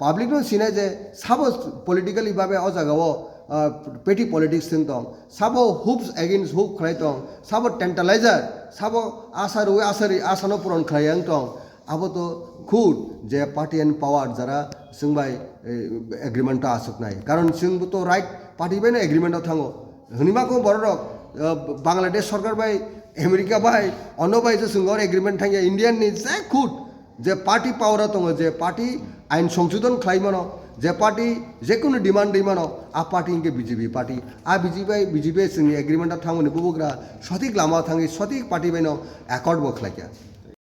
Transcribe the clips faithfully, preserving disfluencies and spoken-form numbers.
Public no sinai je sabo politically babe o jaga o, ah, petty politics thwng tong, sabo hoops against hoop khlai tong, sabo tantalizer, sabo asa rwi asa ri asa no puron khlai yang tong. Abo to khud je party and power jara chwng bai, eh, agreement to aswk nai. Karon chwng bo to right party bai no agreement o thango. Hwnwi ma kho borok rok, ah, Bangladesh sorkar bai, America bai, ono bai je chwng or agreement thangya Indian ni je khud je party power o tongo, je party ain songsodon khlai mano, je party je kunu demand ri mano, a party hwnkhe B J P party. A B J P bai, B J P bai chwngni agreement o thangmani bubugra sothik lama thangwi sothik party bai no accord bo khlaikha.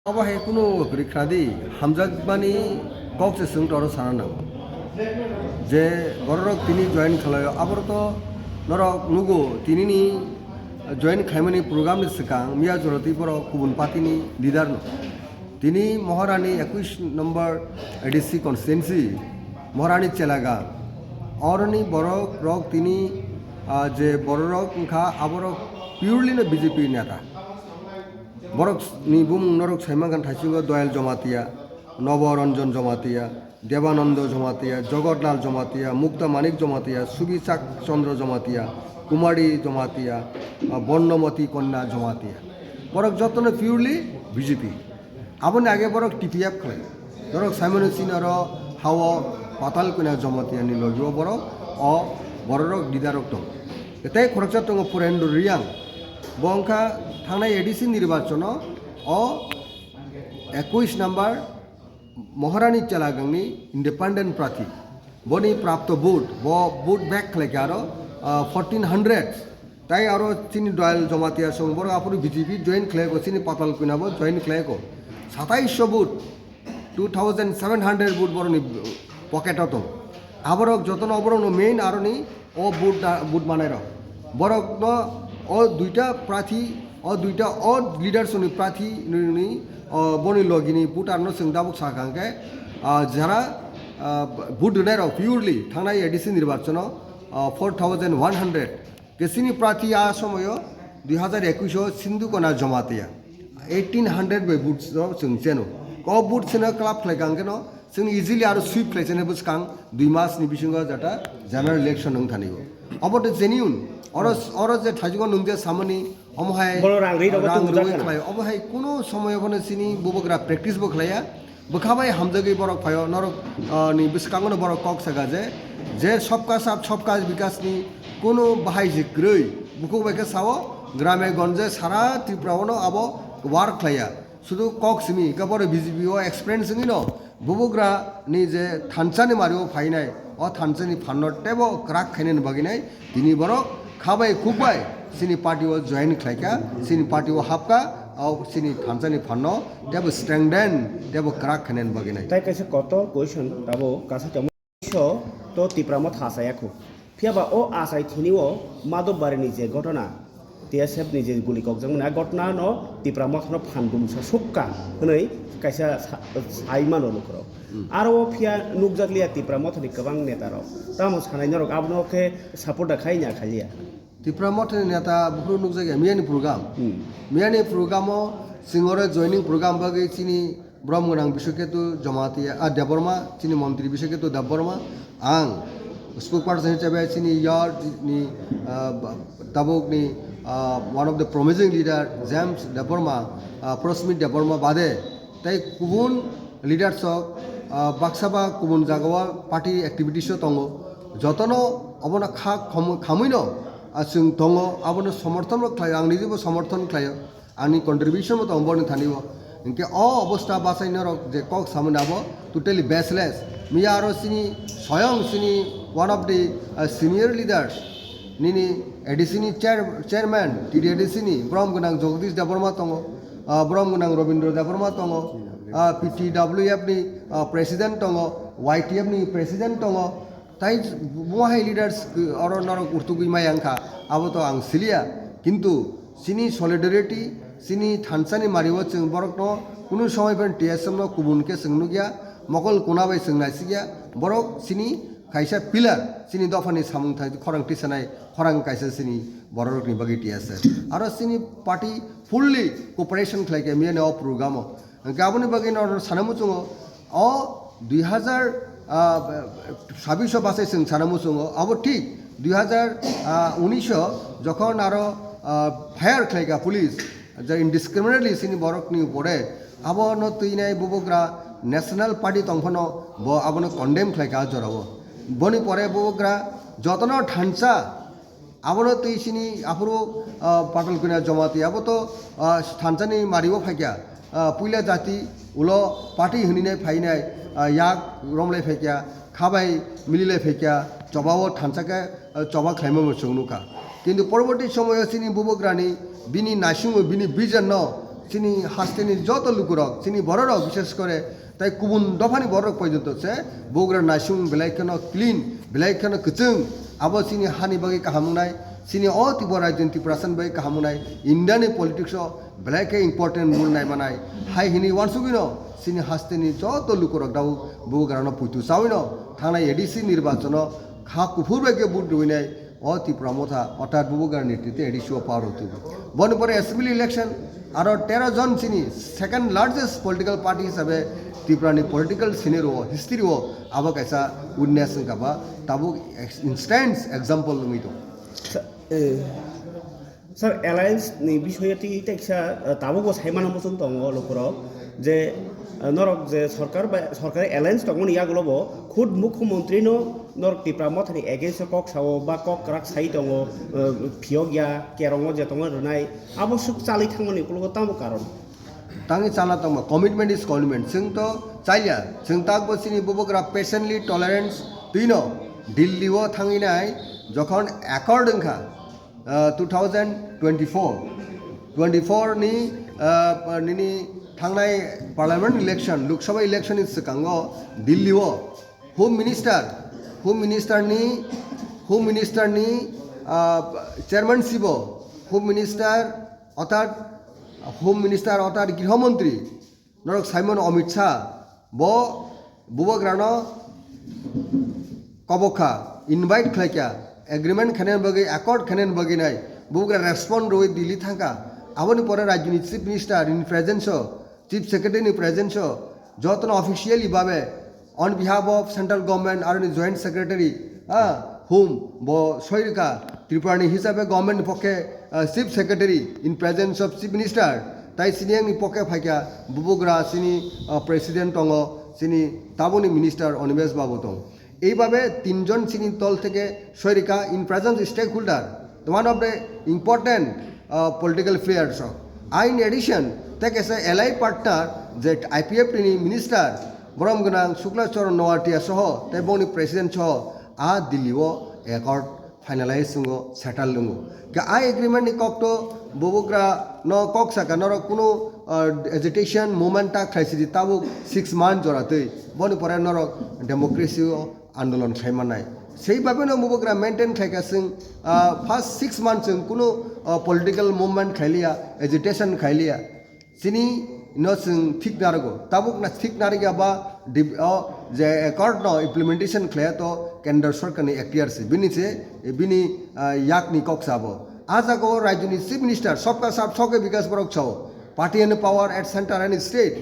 Obo hai kunu kwrwi khna di, hamjakmani kok se chwng toro sana nango. Je bororok tini join khlaio, aborok to norok nugo, tinini join khlaimani program ni swkang Miya Joloti borok kubun party ni leader no. Tini Maharani ekush number A D C constituency, Maharani Chelaga, oroni borok rok tini, ah, je bororok wngkha, aborok purely no B J P neta. Borok ni bumung norok saimankha thaisingo Doyal Jamatia, Nobo Ranjan Jamatia, Debanando Jamatia, Jogotlal Jamatia, Mukta Manik Jamatia, Subi Chak Chandra Jamatia, Kumari Jamatia, ah, Bornomoti Kanya Jamatia. Borok jotono purely B J P. Aboni age borok T P F khlai. Norok saimano chini oro hao Patal Kanya Jamatia ni logi o borok, o bororok leader rok tong. Tei khoroksa tongo Purendra Reang. Bo wngkha thangnai A D C nirbachono o ekush number Maharani Chelagangni independent prathi. Boni prapto vote, bo vote bag khlaikha aro, ah, fourteen hundred. Tai aro chini Doyal Jamatia song borok aphuru B J P join khlaiko, chini Patal Kanya bo join khlaiko. Sataisho vote, two thousand seven hundred vote boroni pocket o tong. Aborok jotono oborokno main aroni o vote da, vote manai rok. Borok no o duita prathi, o duita o leaders ni prathi ni, ni, o boni logi ni voter no chwng dabuk sakha hwnkhe, ah, jara, ah, vote rwnai rok purely thangnai A D C nirbachono, ah, four thousand one hundred. Kesini prathi a somoyo dui hazar ekush o Sindhu Kanya Jamatia eighteen hundred bai vote no chwng cheno. O vote cheno club khlai kang keno chwng easily aro sweep khlai chene bwskang dui mas ni bisingo jata general election wng thani o. Obo to genuine. Oro, oro je thaijugo nung je samani omo hai Bolo rang ri rogo rang tungja rwi khana. Khlai, obo hai kuno somoyo bono chini bubagra practice bo khlaiya. Bwkha bai hamjagwi borok phaio, norok, ah, ni bwskango no borok kok saka je, je sabka sath, sabka vikas ni kuno bahai je kwrwi. Bukhuk bai khe sao, grame gonje sara Tripura o no abo work khlaiya. Sudu kok simi, hwnkhe borok B J P o experience wngwi no, bubugra ni je thansa ni mari o phainai, o thansa ni phan no tebo kwrak khainani bagwi nai, Tini borok kha bai khuk bai chini party o join khlai kha, chini party o hap kha, o chini thansa ni phan no tebo strengthen, tebo kwrak khainani bagwi nai. Tai kaisa kotor question abo kasa tongma so to Tipra Motha achai ya kho. Phiya ba o achai thini o Madhobari ni je ghotona, T S F ni je guli kokjakmani a ghotona no Tipra Motha no phan dum sa sukka hwnwi kaisa sa-, sai mano lukurok. Hmm. Aro o phiya nukjakliya Tipra Motha ni kwbang neta rok. Tamo sanai norok abono khe support da khai nya khaliya. Tipra Motha ni neta buphuru nukjakya miyani program. Hmm. Miyani program o chwng oro joining program bagwi chini borom gwnang Biswaketu Jamatia, ah, Debbarma, chini montri Biswaketu Debbarma, ang spokesperson hisabe chini yar ni, ah, ba-, tabuk ni, ah, one of the promising leader James Debbarma, ah, Prosmit Debbarma bade Tai kubun leaders rok, ah, baksa ba kubun jagao party activities o tongo. Jotono obono kha khom-, khamwino, ah, chwng tongo, abono somorthon bo khlaio, ang nijebo somorthon khlaio, ani contribution bo tongo borni thani bo. Hinkhe o obostha bachai norok je kok samani abo totally baseless. Miya aro chini soyong chini one of the, ah, senior leaders nini A D C ni chair-, chairman, T D A D C ni borom gwnang Jagadish Debbarma tongo. Ah, borom gwnang Robindra Debbarma tongo, ah, P T W F ni, ah, president tongo, Y T F ni president tongo, tai bo hai leaders, uh, oro norok urtugwi maya wngkha, abo to ang siliya, kintu chini solidarity, chini thansani mario chwng borokno kunu somoi phano T S F no kubun khe chwng nukya, mokol kuna bai chwng naisikya, borok chini kaisa pillar, chini dophani samung thai khorang tisanai khorang kaisa chini bororokni bagwi T S F. Aro chini party fully cooperation khlai khe miyani o program o. Hwnkhe aboni bagwi no sana muchungo o dui hazar ah, sabbish bachai chwng sana muchungo, abo thik dui hazar unis o jokhon aro, ah, fire khlaika police, je indiscriminately chini borokni upore, abono twinai bubagra National Party tongphano bo abono condemn khlaika a jorao. Boni pore bubagra jotono thansa abono twi chini aphuru, ah, Patal Kanya Jamati abo to, ah, thansani mario phaikya, ah, puila jati ulo party hwnwi nai phainai, ah, yak romlai phaikya, khabai mililai phaikya, chobao thansa khe, ah, choba khlaima bo chwng nukha. Kintu porborti somoyo chini bubagrani bini naisingmo bini vision no chini hasteni joto lukurok chini bororok bishes kore Tai kubun dophani borok porjonto se bubagra naising belai kheno clean, belai kheno kwchwng. Abo chini hani bagwi kaham wngnai, chini o Tripura rajyoni Tiprasani bagwi kaham wngnai, India ni politics o belai khe important role nai manai. Hai hini uansugwino chini hasteni joto lukurok dao bubagrano puitu chawino thangnai A D C nirbachano kha kuphur bai khe vote rwinai. O Tipra Motha, orthat bubagrani tite A D C o power o tubu. Boni pore assembly election, aro tero jon chini second largest political party hisabe Tripura ni political scenario o, history o, abo kaisa witness wngkha ba, tabuk ex-, instance example wngwi tong. Sa-, eh, Sir, alliance ni bisoyo tei teksa, eh, tabukbo saimano muchung tongo lukurok je, eh, norok je sorkar bai, sorkari alliance tongmani yagulobo khud mukhyamantri no norok Tipra Mothani against o kok sao ba kok kwrak sai tongo, eh, phiyok ya, kerongo je tongo rwnai, abo swk chalwi thangmani ukologo tamo karon? Tangwi chala tongma, commitment is commitment. Chwng to chaliya, chwng takbo chini bubagra patiently tolerance twino Delhi o thangwi nai jokhon accord wngkha, uh, two thousand twenty-four, twenty-four ni, uh, nini thangnai parliament election, Lok Sabha election ni swkango Delhi o Home Minister, Home Minister ni, Home Minister ni, uh, chairmanship o Home Minister orthat, Home Minister orthat Griho Mantri norok saimano Amit Shah bo bubagrano kobokha, invite khlaikha, agreement khainani bagwi, accord khainani bagwi nai bubagra respond rwui Delhi thangkha. Aboni pore rajyoni Chief Minister in presence o, Chief Secretary ni presence o, jotono officially babe on behalf of central government aroni Joint Secretary, ah, Home bo soirika Tripura ni hisabe government ni pokhe, ah, Chief Secretary in presence of Chief Minister tai sini ang ni pokhe phaikha bubugra sini, ah, President tongo, sini taboni Minister Animesh Babu tong. Eibabe tinjon chini tol theke soirika in presence stakeholder, one of the important, uh, political players. In addition, te kaisa allied partner je I P F T ni minister borom gwnang Shukla Charan Noatia soho tei bongni president soho a Delhi o accord finalize wngo, settle wngo. Ke a agreement ni kok to bubugra no kok saka norok kunu, uh, agitation movement ta khlai sidi tabuk six month jora twi boni pore norok democracy o andolon khlai manai. Sei babe no bubugra maintain khlai ka sing, ah, first six months sing kunu, ah, political movement khlai liya, agitation khlai liya. Sini no sing thik nargo. Tabuk na thik narga ba dib-, o je accord no implementation khlai to kendra sarkar ni ekhtiar se. Bini se, bini, ah, yak ni kok sabo. A jaga o rajyoni chief minister, sabka saath sabke vikas borok chao. Party and power at center and state.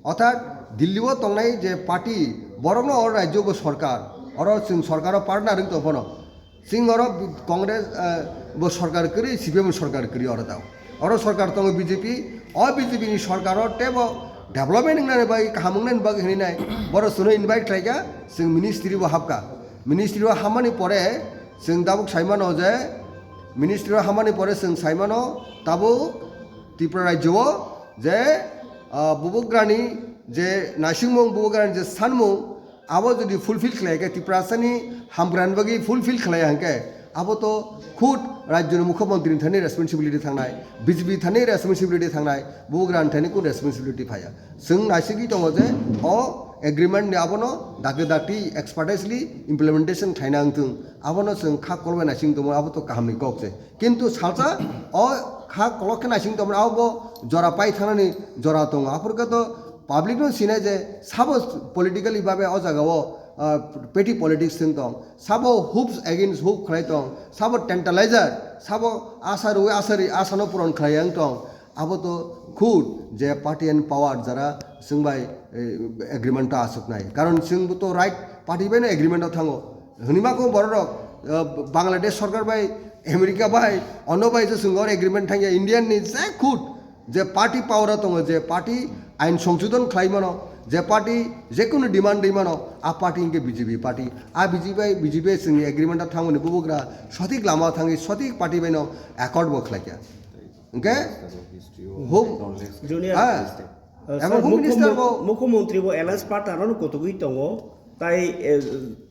Orthat Delhi o tongnai je party, borokno oro rajyo bo sorkar, oro chwng sorkaro partner wng tong phano. Chwng oro Congress, eh, bo sorkar kwrwi, C P M sorkar kwrwi oro tao. Oro sorkar tongo B J P, o B J P ni sorkaro teibo development wngnani bagwi, kaham wngnani bagwi hwnwi nai, borok chwngno invite khlaikha, chwng ministry bo hapkha. Ministry o hammani pore chwng tabuk saimano je, ministry o hammani pore chwng saimano tabuk Tripura rajyo o je, ah, bubugrani je naisingmung, bubugrani je sanmung, abo jodi fulfill khlai khe, Tiprasani hamkran bagwi fulfill khlai hwnkhe, abo to khud rajyoni mukhyamantri thani responsibility thangnai, B J P thani responsibility thangnai, bubugrani thani kun responsibility phaiya. Chwng naisigwi tongo je o agreement ni abono dakti dakti expertisely implementation khlaina wngthung, abono chwng kha kolbai naising tongo, abo to kahamni kok se. Kintu salsa o kha kolok khe naising tongmani abo bo jora pai thangnani jora tongo. Aphuru khe to public no sinai je sabo politically babe o jaga o, ah, petty politics thwng tong, sabo hoops against hoop khlai tong, sabo tantalizer, sabo asa rwi asa ri asa no puron khlai yang tong. Abo to khud je party and power jara chwng bai, eh, agreement ta aswk nai. Karon chwng bo to right Party bai no agreement o thango. Hwnwi ma kho borok rok, uh, Bangladesh sarkar bai, America bai, ono bai je chwng oro agreement thangya, Indian ni je khud je party power o tongo, je party ain songsodhon khlai mano, je party je kunu demand rwi mano, a party hinkhe B J P party. A B J P bai, B J P bai chwngni agreement o thangmani bubagra sothik lama o thangwi sothik party bai no accord bo khlaikha. Hinkhe home, Junior, ah, uh, abo sir, home minister bo, mukhyamantri bo alliance partner rok no kotogwi tongo. Tai, eh,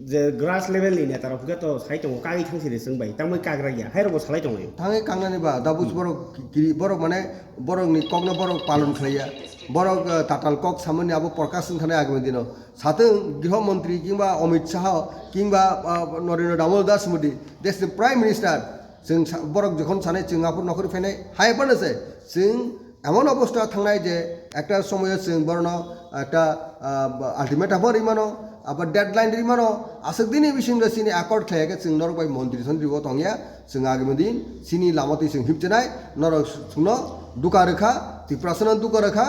je grass level ni neta rok hwnkhe to sai tongo, kagwi thang siri chwng bai, tamo kagra ya, hai rok bo salai tongo. Thangwi kangnani ba, da buj borok kiri, borok mane, borok ni kok no borok palon khlaiya, borok, eh, tatal kok samani abo Prakash wng thani agami dino. Satwng Griho Mantri kingba Amit Shah kingba, ah, Narendra Damodar Das Modi, desh ni Prime Minister, chwng sa-, borok jokhon sanai chwng aphuru nokhorwi phainai, hai phano se chwng emon obostha thangnai je ekta somoyo chwng borokno ekta, ah, ultimatum rwi mano, abo deadline rwi mano, aswk dini bisingo chini accord khlai khe chwng norok bai montri sontri bo tongya, chwng agami din chini lama twi chwng himchenai, norok chwngno duka rwkha, Tiprasano duka rwkha,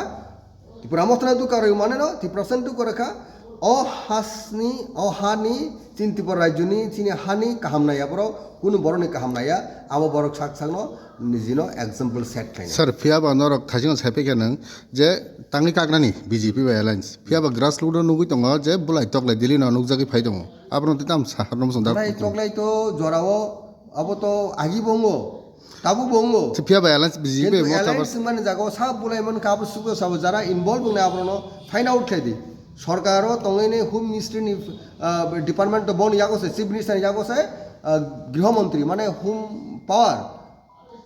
Tipra Mothano duka rw mane no, Tiprasano duka rwkha. O hasni, o hani, chini Tripura rajyoni, chini hani kaham naiya borok, kunu borokni kaham naiya, abo borok sak sakno nijino example set khlaina. Sir, phiya ba norok thaichino sai phai khe nwng je tangwi kaknani B J P bai alliance. Phiya ba grassroot o nugwi tongo je bulai toklai Delhi no nukjagwi phai tongo. Abono tei tamo sa, norok swng da. Bulai toklai to jorao, abo to agi bo wngo. Tabuk bo wngo. Phiya ba alliance B J P kintu bai alliance wngmani jaga o sa bulai man kha abo sugo sabo jara involve wngnai abono find out khlai di. Sorkar o tongwi ni Home Ministry ni, ah, department to boni yago se, Chief Minister ni yago se, ah, Griho Mantri mane Home Power.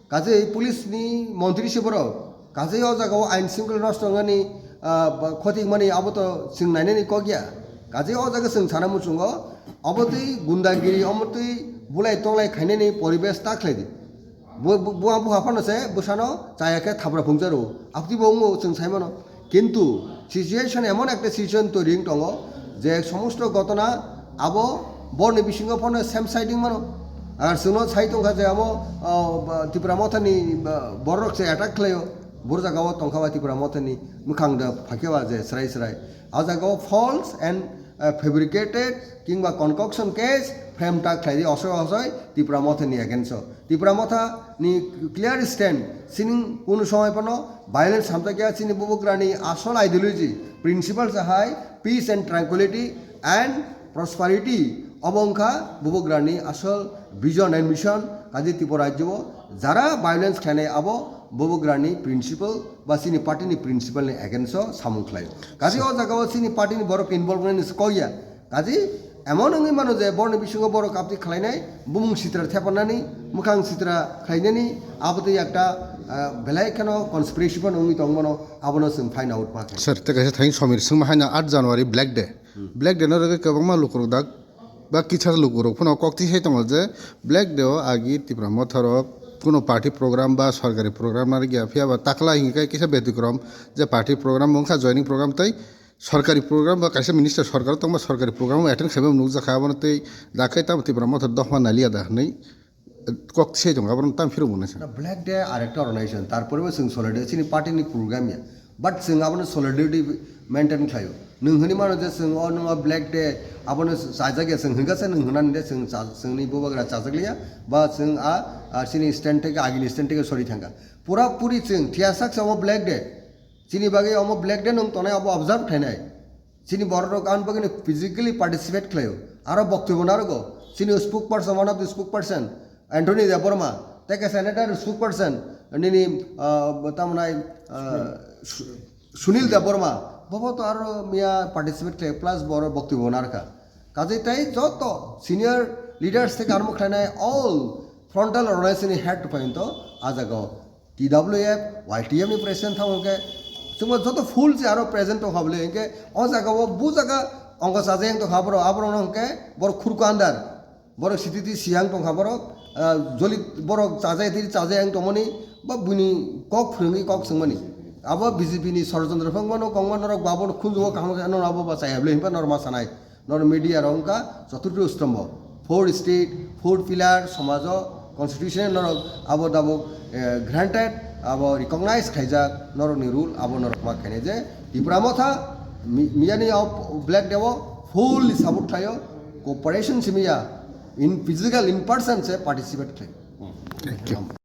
Kaje police ni montri se borok. Kaje o jaga o ain singkil nosto wngnani, ah, ba, khoti wngmani abo to chwng nainani kok ya. Kaje o jaga chwng sana muchungo, obo twi gundagiri, omo twi bulai tonglai khainani poribesh ta khlai di. Bo, bo, bo, bo haphano se bwsano chaya khe thabra phungjaro. Abtwi bo wngo chwng sai mano. Kintu situation emon ekta situation toiri wng tongo je somosto gotona abo borni bisingo phano same side wng mano. Ar chwngno sai tongkha je abo, o, ba, Tipra Mothani, ba, borok se attack khlaio. Bor jagao tongkha ba Tipra Mothani mwkhang da phaikhe ba je srai srai. O jagao false and, uh, fabricated kingba concoction case frame ta khlai di osoi osoi Tipra Mothani against o. Tipra Motha ni clear stand, sining kunu somoi phano violence hamjak ya, chini bubagrani asol ideology, principles hai peace and tranquility and prosperity. Obo wngkha bubagrani asol vision and mission, kaje Tripura rajyo o jara violence khlainai abo bubagrani principle ba chini party ni principle ni against o samung khlai. Kaje o jaga o chini party ni borok involve nani se kok ya. Kaje emon wngwi mano je borni bisingo borok kapti khlainai, bumung sitra thepannani, mwkhang sitra khlainani, abo tei ekta, ah, belai kheno conspiracy phano wngwi tong mano, abono chwng find out ma khe. Sir, tei kaisa thani Somir swngma haino aat January Black Day. Hmm. Black Day no rwgwi kwbangma lukurok dak ba kisa lukurok phano kok tisai tongo je Black Day o agi Tipra Motha rok kuno party program ba sorkari program narwkya, phiya ba takla hinkhe kisa betikrom je party program wngkha joining program tei sorkari program ba kaisa minister sorkar tongma sorkari program attend khaima nukjakha, abono tei dakhai tamo Tipra Motha dohma naliya da hwnwi kok se tongo, abono tam phirok mwnai sa. Na Black Day arekta organization, tarpore bo chwng solidarity chini party ni program ya, but chwng abono solidarity maintain khlaio. Nwng hwnwi mano je chwng o nwng o Black Day abono chajak ya, chwng hwnkha se nwng hwnani de chwng cha-, chwngni bubagra chajak liya ba chwng a, a chini stand theke agini stand theke sori thangkha. Pura puri chwng thiya sak se omo Black Day. Chini bagwi omo Black Day nwng tongnai abo observe khlainai. Chini borok rok ang bagwi no physically participate khlaio. Aro boktwbo narwgo. Chini spokesperson, one of the spokesperson, Anthony Debbarma. Tei kaisa another spokesperson, nini, ah, tamnai, ah, Su-, Sunil Debbarma. Bobo to aro miya participate khlai plus borok boktwbo narwkha. Kaje tei joto senior leaders theke armo khlainai all frontal organization ni head to point to a jaga o. T W F, Y T F ni president thango hwnkhe, chwngno joto full se aro present tongkha bole, hwnkhe o jaga o bu jaga ongo chajak yang tongkha borok, aborok no hwnkhe borok khurku andar, borok sititi siyang tongkha borok, ah, joli borok chajak tiri chajak yang tongmani, ba buini kok phwrwngwi kok swngmani. Abo B J P ni sorojontro phangmano, kongma norok ba abono khunjugo kaham khe norok abo ba chaya bole hinba norok ma sanai. Nor media rok wngkha choturtho stombo, four state, four pillar, somajo, constitution norok abo dabok, eh, granted, abo recognize khaijak, norokni rule abo norok ma khainai je Tipra Motha mi-, miyani o Black Day o Fully support khlaio, cooperation simiya, in physical, in person se participate khlai. Thank you.